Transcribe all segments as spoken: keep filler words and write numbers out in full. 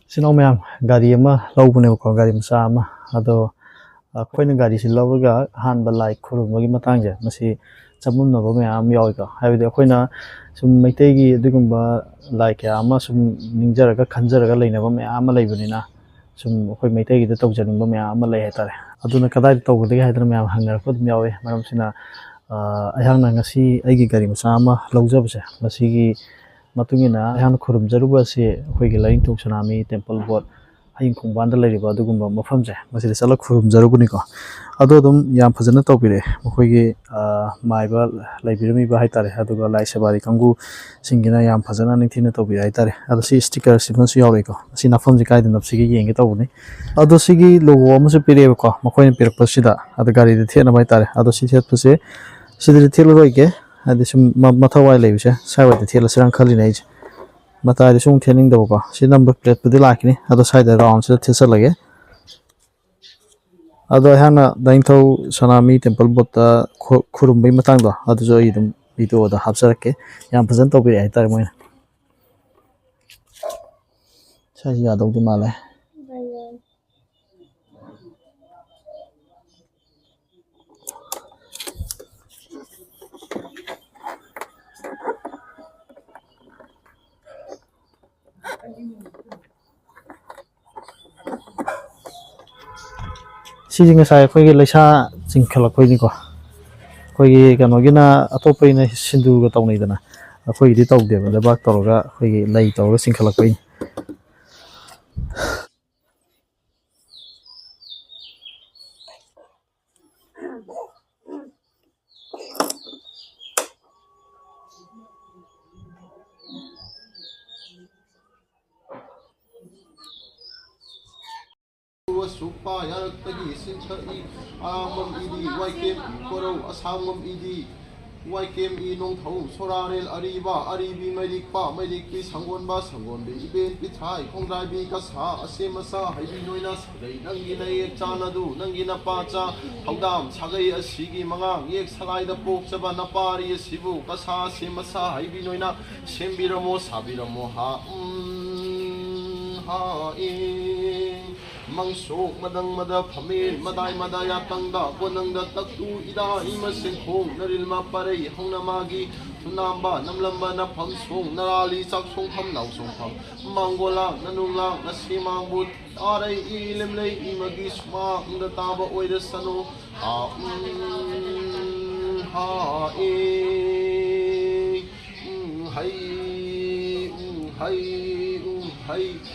ꯏꯆꯤꯟ ꯏꯅꯥꯎ ꯃꯌꯥꯝ, ꯒꯥꯔꯤ ꯑꯃ ꯂꯧꯕꯅꯦꯕꯀꯣ, ꯒꯥꯔꯤ ꯃꯆꯥ ꯑꯃ꯫ ꯑꯗꯣ ꯑꯩꯈꯣꯏꯅ ꯒꯥꯔꯤꯁꯤ ꯂꯧꯔꯒ ꯑꯍꯥꯟꯕ ꯂꯥꯏ ꯈꯨꯔꯨꯝꯕꯒꯤ ꯃꯇꯥꯡꯁꯦ, ꯃꯁꯤ ꯆꯃꯝꯅꯕ ꯃꯌꯥꯝ ꯑꯃ ꯌꯥꯎꯋꯤꯀꯣ꯫ ꯍꯥꯏꯕꯗꯤ ꯑꯩꯈꯣꯏꯅ ꯁꯨꯝ ꯃꯩꯇꯩꯒꯤ ꯑꯗꯨꯒꯨꯝꯕ ꯂꯥꯏ ꯀꯌꯥ ꯑꯃ ꯁꯨꯝ ꯅꯤꯡꯖꯔꯒ ꯈꯟꯖꯔꯒ ꯂꯩꯅꯕ ꯃꯌꯥꯝ ꯑꯃ ꯂꯩꯕꯅꯤꯅ, ꯁꯨꯝ ꯑꯩꯈꯣꯏ ꯃꯩꯇꯩꯒꯤꯗ ꯇꯧꯖꯅꯤꯡꯕ ꯃꯌꯥꯝ ꯑꯃ ꯂꯩ ꯍꯥꯏꯇꯥꯔꯦ꯫ ꯑꯗꯨꯅ ꯀꯗꯥꯏꯗ ꯇꯧꯒꯗꯒꯦ ꯍꯥꯏꯗꯅ ꯃꯌꯥꯝ ꯍꯪꯅꯔꯛꯄ ꯑꯗꯨꯝ ꯌꯥꯎꯋꯦ꯫ ꯃꯔꯝꯁꯤꯅ, ꯑ, ꯑꯩꯍꯥꯛꯅ ꯉꯁꯤ ꯑꯩꯒꯤ ꯒꯥꯔꯤ ꯃꯆꯥ ꯑꯃ ꯂꯧꯖꯕꯁꯦ, ꯃꯁꯤꯒꯤ ꯃꯇꯨꯡ ꯏꯟꯅ ꯑꯩꯍꯥꯛꯅ ꯈꯨꯔꯨꯝꯖꯔꯨꯕ ꯑꯁꯤ ꯑꯩꯈꯣꯏꯒꯤ ꯂꯥꯏꯅꯤꯡꯊꯧ ꯁꯅꯥꯃꯍꯤ ꯇꯦꯝꯄꯜ ꯕꯣꯔꯗ ꯍꯌꯤꯡ ꯈꯣꯡꯕꯥꯟꯗ ꯂꯩꯔꯤꯕ ꯑꯗꯨꯒꯨꯝꯕ ꯃꯐꯝꯁꯦ, ꯃꯁꯤꯗ ꯆꯠꯂ ꯈꯨꯔꯨꯝꯖꯔꯨꯕꯅꯤꯀꯣ꯫ ꯑꯗꯣ ꯑꯗꯨꯝ ꯌꯥꯝ ꯐꯖꯅ ꯇꯧꯕꯤꯔꯛꯑꯦ ꯃꯈꯣꯏꯒꯤ, ꯑ, ꯃꯥꯏꯕ ꯂꯩꯕꯤꯔꯝꯃꯤꯕ ꯍꯥꯏꯇꯥꯔꯦ, ꯑꯗꯨꯒ ꯂꯥꯏ ꯁꯦꯕꯥꯔꯤ ꯀꯥꯡꯕꯨꯁꯤꯡꯒꯤꯅ ꯌꯥꯝ ꯐꯖꯅ ꯅꯤꯡꯊꯤꯅ ꯇꯧꯕꯤꯔꯦ ꯍꯥꯏꯇꯥꯔꯦ꯫ ꯑꯗꯣ ꯁꯤ ꯁ꯭ꯇꯤꯀꯔꯁꯤꯃꯁꯨ ꯌꯥꯎꯔꯛꯏꯀꯣ, ꯃꯁꯤ ꯅꯞꯐꯝꯁꯤ ꯀꯥꯏꯗ ꯅꯞꯁꯤꯒꯦ ꯌꯦꯡꯒꯦ ꯇꯧꯕꯅꯤ꯫ ꯑꯗꯣ ꯁꯤꯒꯤ ꯂꯣꯒꯣ ꯑꯃꯁꯨ ꯄꯤꯔꯛꯑꯦꯕꯀꯣ, ꯃꯈꯣꯏꯅ ꯄꯤꯔꯛꯄꯁꯤꯗ꯫ ꯑꯗꯣ ꯒꯥꯔꯤꯗ ꯊꯦꯠꯅꯕ ꯍꯥꯏꯇꯥꯔꯦ꯫ ꯑꯗꯣ ꯁꯤ ꯊꯦꯠꯄꯁꯦ ꯁꯤꯗꯗꯤ ꯊꯦꯠꯂꯔꯣꯏꯒꯦ, ꯍꯥꯏꯗꯤ ꯁꯨꯝ ꯃ-, ꯃꯊꯋꯥꯏ ꯂꯩꯕꯁꯦ ꯁ꯭ꯋꯥꯏꯋꯥꯏꯗ ꯊꯦꯠꯂꯁꯤꯔꯥꯅ ꯈꯜꯂꯤꯅꯦ ꯑꯩꯁꯦ꯫ ꯃꯇꯥꯏꯗ ꯁꯨꯝ ꯊꯦꯠꯅꯤꯡꯗꯕꯀꯣ꯫ ꯁꯤ ꯅꯝꯕꯔ ꯄ꯭ꯂꯦꯠꯄꯨꯗꯤ ꯂꯥꯛꯈꯤꯅꯤ, ꯑꯗꯣ ꯁ꯭ꯋꯥꯏꯗ ꯔꯥꯎꯟꯁꯤꯗ ꯊꯦꯠꯆꯜꯂꯒꯦ꯫ ꯑꯗꯣ ꯑꯩꯍꯥꯛꯅ ꯂꯥꯏꯅꯤꯡꯊꯧ ꯁꯅꯥꯃꯍꯤ ꯇꯦꯝꯄꯜ ꯕꯣꯠꯇ ꯈꯨ-, ꯈꯨꯔꯨꯝꯕꯒꯤ ꯃꯇꯥꯡꯗꯣ, ꯑꯗꯨꯁꯨ ꯑꯩ ꯑꯗꯨꯝ ꯚꯤꯗꯤꯑꯣꯗ ꯍꯥꯞꯆꯔꯛꯀꯦ꯫ ꯌꯥꯝ ꯐꯖꯅ ꯇꯧꯕꯤꯔꯛꯑꯦ ꯍꯥꯏꯇꯥꯔꯦ ꯃꯣꯏꯅ꯫ ꯁ꯭ꯋꯥꯏꯁꯤ ꯌꯥꯗꯧꯗꯤ ꯃꯥꯜꯂꯦ꯫ ꯁꯤꯁꯦ ꯉꯁꯥꯏ ꯑꯩꯈꯣꯏꯒꯤ ꯂꯩꯁꯥ ꯆꯤꯡꯈꯠꯂꯛꯄꯩꯅꯤꯀꯣ꯫ ꯑꯩꯈꯣꯏꯒꯤ ꯀꯩꯅꯣꯒꯤꯅ, ꯑꯇꯣꯞꯄꯒꯤꯅ ꯁꯤꯟꯗꯨꯔꯒ ꯇꯧꯅꯩꯗꯅ, ꯑꯩꯈꯣꯏꯒꯤꯗꯤ ꯇꯧꯗꯦꯕ, ꯂꯩꯕꯥꯛ ꯇꯧꯔꯒ ꯑꯩꯈꯣꯏꯒꯤ ꯂꯩ ꯇꯧꯔꯒ ꯆꯤꯡꯈꯠꯂꯛꯄꯩꯅꯤ꯫ ꯁꯨꯛꯄ ꯌꯥꯔꯛꯇꯒꯤ ꯆꯤꯡꯊꯛꯏ ꯑꯔꯥꯡꯕꯝ ꯏꯗꯤ ꯋꯥꯏꯀꯦꯝ ꯀꯣꯔꯧ ꯑꯁꯥꯡꯕꯝ ꯏꯗꯤ ꯋꯥꯏꯀꯦꯝ ꯏ ꯅꯣꯡꯊꯧ ꯁꯣꯔꯥꯔꯦꯜ ꯑꯔꯤꯕ ꯑꯔꯤꯕꯤ ꯃꯩꯔꯤꯛꯄ ꯃꯩꯔꯤꯛꯄꯤ ꯁꯪꯒꯣꯟꯕ ꯁꯪꯒꯣꯟꯕꯤ ꯏꯕꯦꯟ ꯄꯤꯊ꯭ꯔꯥꯏ ꯈꯣꯡꯗ꯭ꯔꯥꯏꯕꯤ ꯀꯁꯥ ꯑꯁꯦꯝ ꯑꯁꯥ ꯍꯩꯕꯤ ꯅꯣꯏꯅ ꯁꯥꯒꯩ ꯅꯪꯒꯤ ꯅꯌꯦꯛ ꯆꯥꯅꯗꯨ ꯅꯪꯒꯤ ꯅꯄꯥ ꯆꯥ ꯊꯧꯗꯥꯝ ꯁꯥꯒꯩ ꯑꯁꯤꯒꯤ ꯃꯉꯥꯡ ꯌꯦꯛ ꯁꯂꯥꯏꯗ ꯄꯣꯛꯆꯕ ꯅꯄꯥꯔꯤ ꯑꯁꯤꯕꯨ ꯀꯁꯥ ꯑꯁꯦꯝ ꯑꯁꯥ ꯍꯩꯕꯤ ꯅꯣꯏꯅ ꯁꯦꯝꯕꯤꯔꯝꯃꯣ ꯁꯥꯕꯤꯔꯝꯃꯣ ꯍꯥ ꯎꯝ ꯍꯥ꯫ ꯏ ꯃꯪꯁꯣꯛ ꯃꯗꯪ ꯃꯗ ꯐꯝꯃꯦꯟ ꯃꯗꯥꯏ ꯃꯗꯥ ꯌꯥꯇꯪꯗ ꯀꯣꯅꯪꯗ ꯇꯛꯇꯨ ꯏꯗꯥ ꯏꯃ ꯁꯦꯡꯈꯣꯡ ꯅꯔꯤꯜꯃ ꯄꯔꯩ ꯍꯧꯅ ꯃꯥꯒꯤ ꯊꯨꯅꯥꯝꯕ ꯅꯝꯂꯝꯕ ꯅꯐꯝ ꯁꯣꯡ ꯅꯔꯥꯂꯤ ꯆꯥꯛ ꯁꯣꯡꯐꯝ ꯅꯥꯎ ꯁꯣꯡꯐꯝ ꯃꯥꯡꯒꯣꯂꯥꯡ ꯅꯅꯨꯡꯂꯥꯡ ꯅꯁꯦꯃꯥꯡꯕꯨ ꯑꯔꯩ ꯏ ꯂꯦꯝꯂꯩ ꯏꯃꯒꯤ ꯁꯨꯃꯥꯡꯗ ꯇꯥꯕ ꯑꯣꯏꯔꯁꯅꯨ꯫ ꯍꯥ ꯎꯝ ꯍꯥ ꯏ ꯎꯝ ꯍꯩ ꯎꯝ ꯍꯩ ꯎꯝ ꯍꯩ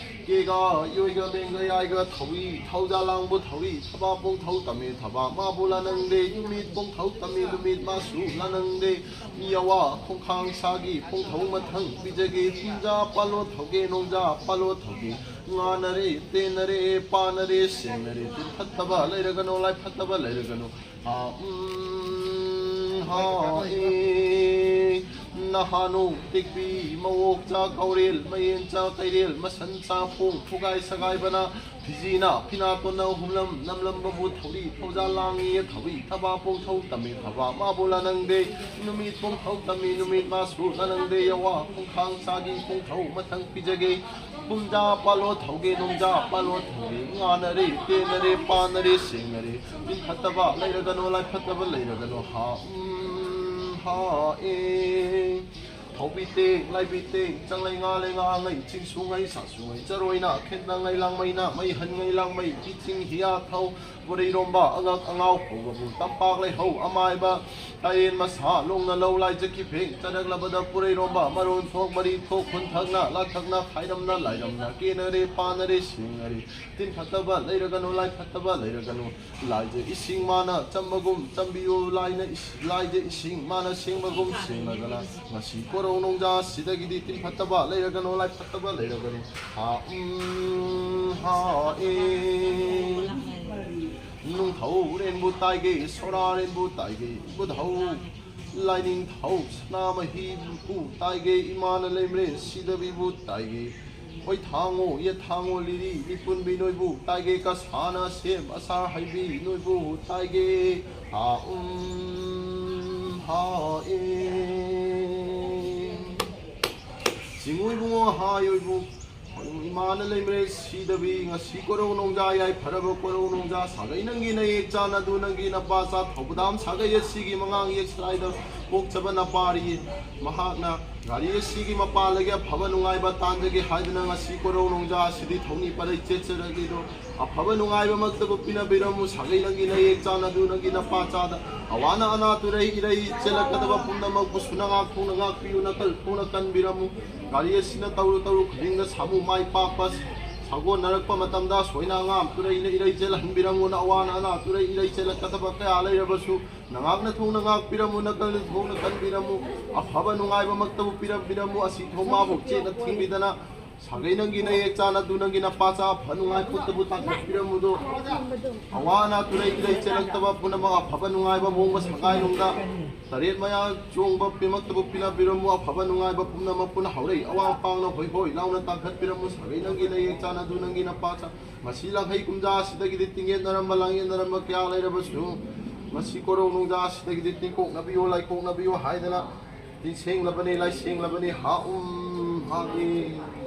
ꯀꯦꯒ ꯌꯣꯏꯒ ꯃꯦꯡꯒ ꯌꯥꯏꯒ ꯊꯧꯏ ꯊꯧꯖꯥ ꯂꯥꯡꯕꯨ ꯊꯧꯏ ꯊꯕꯥ ꯄꯣꯡꯊꯧ ꯇꯝꯃꯤ ꯊꯕꯥ ꯃꯥꯕꯨ ꯂꯥꯅꯪꯗꯦ ꯅꯨꯃꯤꯠ ꯄꯣꯡꯊꯧ ꯇꯝꯃꯤ ꯅꯨꯃꯤꯠ ꯃꯥꯁꯨ ꯂꯥꯅꯪꯗꯦ ꯃꯤ ꯑꯋꯥ ꯈꯣꯡꯈꯥꯡ ꯁꯥꯒꯤ ꯄꯣꯡꯊꯧ ꯃꯊꯪ ꯄꯤꯖꯒꯦ ꯄꯨꯡꯖꯥ ꯄꯥꯂꯣ ꯊꯧꯒꯦ ꯅꯣꯡꯖꯥ ꯄꯥꯂꯣ ꯊꯧꯒꯦ ꯉꯥꯅꯔꯦ ꯇꯦꯟꯅꯔꯦ ꯄꯥꯅꯔꯦ ꯁꯦꯡꯅꯔꯦ ꯇꯤꯟ ꯐꯠꯇꯕ ꯂꯩꯔꯒꯅꯨ ꯂꯥꯏ ꯐꯠꯇꯕ ꯂꯩꯔꯒꯅꯨ ꯍꯥ ꯎꯝ ꯍꯥ ꯏ ꯅꯍꯥꯅꯣꯡ ꯇꯦꯛꯄꯤ ꯃꯋꯣꯛ ꯆꯥ ꯀꯧꯔꯦꯜ ꯃꯌꯦꯟ ꯆꯥ ꯀꯩꯔꯦꯜ ꯃꯁꯟ ꯆꯥ ꯐꯣꯡ ꯐꯨꯒꯥꯏ ꯁꯒꯥꯏꯕꯅ ꯐꯤꯖꯤꯅ ꯐꯤꯅꯥ ꯇꯣꯟꯅ ꯍꯨꯝꯂꯝ ꯅꯝꯂꯝꯕꯕꯨ ꯊꯧꯔꯤ ꯊꯧꯖꯥ ꯂꯥꯡꯉꯤ ꯊꯧꯏ ꯊꯕꯥ ꯄꯣꯡꯊꯧ ꯇꯝꯃꯤ ꯊꯕꯥ ꯃꯥꯕꯨ ꯂꯥꯅꯪꯗꯦ ꯅꯨꯃꯤꯠ ꯄꯣꯡꯊꯧ ꯇꯝꯃꯤ ꯅꯨꯃꯤꯠ ꯃꯥꯁꯨ ꯂꯥꯅꯪꯗꯦ ꯌꯥꯋꯥ ꯈꯣꯡꯈꯥꯡ ꯆꯥꯒꯤ ꯄꯣꯡꯊꯧ ꯃꯊꯪ ꯄꯤꯖꯒꯦ ꯄꯨꯡꯖꯥ ꯄꯥꯂꯣ ꯊꯧꯒꯦ ꯅꯣꯡꯖꯥ ꯄꯥꯂꯣ ꯊꯧꯒꯦ ꯉꯥꯅꯔꯦ ꯇꯦꯟꯅꯔꯦ ꯄꯥꯅꯔꯦ ꯁꯦꯡꯅꯔꯦ ꯇꯤꯟ ꯐꯠꯇꯕ ꯂꯩꯔꯒꯅꯨ ꯂꯥꯏ ꯐꯠꯇꯕ ꯂꯩꯔꯒꯅꯨ ꯍꯥ ꯎꯝ ꯍꯥ ꯑꯦ ꯊꯧꯕꯤ ꯇꯦꯡ ꯂꯥꯏꯕꯤ ꯇꯦꯡ ꯆꯪꯂꯩ ꯉꯥ ꯂꯩ ꯉꯥ ꯉꯩ ꯆꯤꯡꯁꯨ ꯉꯩ ꯁꯥꯁꯨ ꯉꯩ ꯆꯔꯣꯏꯅ ꯈꯦꯠꯅ ꯉꯩ ꯂꯥꯡꯃꯩꯅ ꯃꯩ ꯍꯟ ꯉꯩ ꯂꯥꯡꯃꯩ ꯏꯆꯤꯡ ꯍꯤꯌꯥ ꯊꯧ ꯄꯨꯔꯩꯔꯣꯝꯕ ꯑꯉꯛ ꯑꯉꯥꯎ ꯍꯧꯕꯕꯨ ꯇꯝꯄꯥꯛ ꯂꯩꯍꯧ ꯑꯃꯥꯏꯕ ꯇꯥꯏꯔꯦꯟ ꯃꯁꯥ ꯂꯣꯡꯅ ꯂꯧ ꯂꯥꯏꯖꯈꯤ ꯐꯦꯡ ꯆꯔꯛꯂꯕꯗ ꯄꯨꯔꯩꯔꯣꯝꯕ ꯃꯔꯣꯟ ꯊꯣꯛ ꯃꯔꯤ ꯊꯣꯛ ꯈꯨꯟꯊꯛꯅ ꯂꯥꯊꯛꯅ ꯈꯥꯏꯔꯝꯅ ꯂꯥꯏꯔꯝꯅ ꯀꯦꯅꯔꯦ ꯄꯥꯅꯔꯦ ꯁꯤꯡꯅꯔꯦ ꯇꯤꯟ ꯐꯠꯇꯕ ꯂꯩꯔꯒꯅꯨ ꯂꯥꯏ ꯐꯠꯇꯕ ꯂꯩꯔꯒꯅꯨ ꯂꯥꯏꯖ ꯏꯁꯤꯡ ꯃꯥꯅ ꯆꯝꯕꯒꯨꯝ ꯆꯝꯕꯤꯌꯨ ꯂꯥꯏꯅ ꯏꯁ- ꯂꯥꯏꯖ ꯏꯁꯤꯡ ꯃꯥꯅ ꯁꯦꯡꯕꯒꯨꯝ ꯁꯦꯡꯂꯒꯅ ꯉꯁꯤ ꯀꯣꯔꯧ ꯅꯣꯡꯖꯥ ꯁꯤꯗꯒꯤꯗꯤ ꯇꯤꯟ ꯐꯠꯇꯕ ꯂꯩꯔꯒꯅꯨ ꯂꯥꯏ ꯐꯠꯇꯕ ꯂꯩꯔꯒꯅꯨ ꯍꯥ ꯎꯝ ꯍꯥ ꯑꯦ ꯅꯨꯡꯊꯧꯔꯦꯟꯕꯨ ꯇꯥꯏꯒꯦ ꯁꯣꯔꯥꯔꯦꯟꯕꯨ ꯇꯥꯏꯒꯦ ꯏꯕꯨꯙꯧ ꯂꯥꯏꯅꯤꯡꯊꯧ ꯁꯅꯥꯃꯍꯤꯕꯨ ꯇꯥꯏꯒꯦ ꯏꯃꯥꯅ ꯂꯩꯃꯔꯦꯟ ꯁꯤꯗꯕꯤꯕꯨ ꯇꯥꯏꯒꯦ ꯑꯣꯏꯊꯥꯡꯉꯣ ꯌꯦꯊꯥꯡꯉꯣ ꯂꯤꯔꯤ ꯂꯤꯄꯨꯟꯕꯤ ꯅꯣꯏꯕꯨ ꯇꯥꯏꯒꯦ ꯀꯁꯥꯅ ꯁꯦꯝ ꯑꯁꯥ ꯍꯩꯕꯤ ꯅꯣꯏꯕꯨ ꯇꯥꯏꯒꯦ ꯍꯥ ꯎꯝ ꯍꯥ ꯑꯦ ꯆꯤꯡꯉꯨ ꯏꯕꯨꯡꯉꯣ ꯍꯥꯏꯌꯨ ꯏꯕꯨꯡ ꯏꯃꯥꯅ ꯂꯩꯃꯔꯦꯜ ꯁꯤꯗꯕꯤ, ꯉꯁꯤ ꯀꯣꯔꯧ ꯅꯣꯡꯖꯥ ꯌꯥꯏꯐꯔꯕ ꯀꯣꯔꯧ ꯅꯣꯡꯖꯥ, ꯁꯥꯒꯩ ꯅꯪꯒꯤ ꯅꯌꯦꯛ ꯆꯥꯟꯅꯗꯨ ꯅꯪꯒꯤ ꯅꯄꯥ ꯆꯥ ꯊꯧꯕꯗꯥꯝ ꯁꯥꯒꯩ ꯑꯁꯤꯒꯤ ꯃꯉꯥꯡ ꯌꯦꯛ ꯁꯂꯥꯏꯗ ꯄꯣꯛꯆꯕ ꯅꯄꯥꯔꯤ꯫ ꯃꯍꯥꯛꯅ ꯒꯥꯔꯤ ꯑꯁꯤꯒꯤ ꯃꯄꯥꯜꯗꯒꯤ ꯑꯐꯕ ꯅꯨꯡꯉꯥꯏꯕ ꯇꯥꯟꯖꯒꯦ ꯍꯥꯏꯗꯨꯅ ꯉꯁꯤ ꯀꯣꯔꯧ ꯅꯣꯡꯖꯥ ꯑꯁꯤꯗꯤ ꯊꯧꯅꯤ ꯄꯔꯩ ꯆꯦꯠꯆꯔꯛꯂꯤꯗꯣ꯫ ꯑꯐꯕ ꯅꯨꯡꯉꯥꯏꯕꯃꯛꯇꯕꯨ ꯄꯤꯅꯕꯤꯔꯝꯃꯨ꯫ ꯁꯥꯒꯩ ꯅꯪꯒꯤ ꯅꯌꯦꯛ ꯆꯥꯟꯅꯗꯨ ꯅꯪꯒꯤ ꯅꯄꯥ ꯆꯥꯗ ꯑꯋꯥꯅ ꯑꯅꯥ ꯇꯨꯔꯩ ꯏꯔꯩ ꯆꯦꯜꯂꯛꯀꯗꯕ ꯄꯨꯝꯅꯃꯛꯄꯨꯁꯨ ꯅꯉꯥꯛ ꯊꯣꯡꯅ ꯉꯥꯛꯄꯤꯌꯨ, ꯅꯀꯜ ꯊꯣꯡꯅ ꯀꯟꯕꯤꯔꯝꯃꯨ꯫ ꯒꯥꯔꯤ ꯑꯁꯤꯅ ꯇꯧꯔꯨ ꯇꯧꯔꯨ ꯈꯨꯗꯤꯡꯗ ꯁꯥꯃꯨ ꯃꯥꯏ ꯄꯥꯛꯄ ꯁꯥꯒꯣꯟꯅꯔꯛꯄ ꯃꯇꯝꯗ ꯁꯣꯏꯅ ꯑꯉꯥꯝ ꯇꯨꯔꯩꯅ ꯏꯔꯩ ꯆꯦꯜꯍꯟꯕꯤꯔꯝꯃꯨꯅ ꯑꯋꯥꯅ ꯑꯅꯥ ꯇꯨꯔꯩ ꯏꯔꯩ ꯆꯦꯜꯂꯛꯀꯗꯕ ꯀꯌꯥ ꯂꯩꯔꯕꯁꯨ ꯅꯉꯥꯛꯅ ꯊꯣꯡꯅ ꯉꯥꯛꯄꯤꯔꯝꯃꯨ, ꯅꯀꯜꯅ ꯊꯣꯡꯅ ꯀꯟꯕꯤꯔꯝꯃꯨ꯫ ꯑꯐꯕ ꯅꯨꯡꯉꯥꯏꯕꯃꯛꯇꯕꯨ ꯄꯤꯔꯝꯕꯤꯔꯝꯃꯨ꯫ ꯑꯁꯤ ꯊꯣꯡꯕꯥꯕꯨ ꯆꯦꯠꯅ ꯊꯤꯡꯕꯤꯗꯅ ꯁꯥꯒꯩ ꯅꯪꯒꯤ ꯅꯌꯦꯛ ꯆꯥꯟꯅꯗꯨ ꯅꯪꯒꯤ ꯅꯄꯥ ꯆꯥ ꯐ ꯅꯨꯡꯉꯥꯏ ꯄꯣꯠꯇꯕꯨ ꯇꯥꯟꯊꯣꯛꯄꯤꯔꯝꯃꯨꯗꯣ꯫ ꯑꯋꯥ ꯑꯅꯥ ꯇꯨꯔꯩ ꯏꯔꯩ ꯆꯦꯜꯂꯛꯇꯕ ꯄꯨꯝꯅꯃꯛ ꯑꯐꯕ ꯅꯨꯡꯉꯥꯏꯕ ꯃꯑꯣꯡ ꯃꯁꯥꯒꯥꯏꯔꯣꯝꯗ ꯇꯔꯦꯠ ꯃꯌꯥ ꯆꯣꯡꯕ ꯄꯦꯃꯛꯇꯕꯨ ꯄꯤꯅꯕꯤꯔꯝꯃꯨ꯫ ꯑꯐꯕ ꯅꯨꯡꯉꯥꯏꯕ ꯄꯨꯝꯅꯃꯛ ꯄꯨꯟꯅ ꯍꯧꯔꯛꯏ ꯑꯋꯥꯡ ꯄꯥꯡꯅ ꯍꯣꯏ ꯍꯣꯏ ꯂꯥꯎꯅ ꯇꯥꯡꯈꯠꯄꯤꯔꯝꯃꯨ꯫ ꯁꯥꯒꯩ ꯅꯪꯒꯤ ꯅꯌꯦꯛ ꯆꯥꯟꯅꯗꯨ ꯅꯪꯒꯤ ꯅꯄꯥ ꯆꯥ ꯃꯁꯤ ꯂꯥꯡꯍꯩ ꯀꯨꯝꯖꯥ ꯑꯁꯤꯗꯒꯤꯗꯤ ꯇꯤꯡꯒꯦꯠꯅꯔꯝꯕ ꯂꯥꯡꯌꯦꯠꯅꯔꯝꯕ ꯀꯌꯥ ꯂꯩꯔꯕꯁꯨ ꯃꯁꯤ ꯀꯣꯔꯧ ꯅꯣꯡꯖꯥ ꯑꯁꯤꯗꯒꯤꯗꯤ ꯇꯤꯡꯀꯣꯛꯅꯕꯤꯌꯨ ꯂꯥꯏꯀꯣꯛꯅꯕꯤꯌꯨ ꯍꯥꯏꯗꯅ ꯇꯤꯟꯁꯦꯡꯂꯕꯅꯤ ꯂꯥꯏꯁꯦꯡꯂꯕꯅꯤ ꯍꯥꯎꯝ ꯍꯥꯎꯏ꯫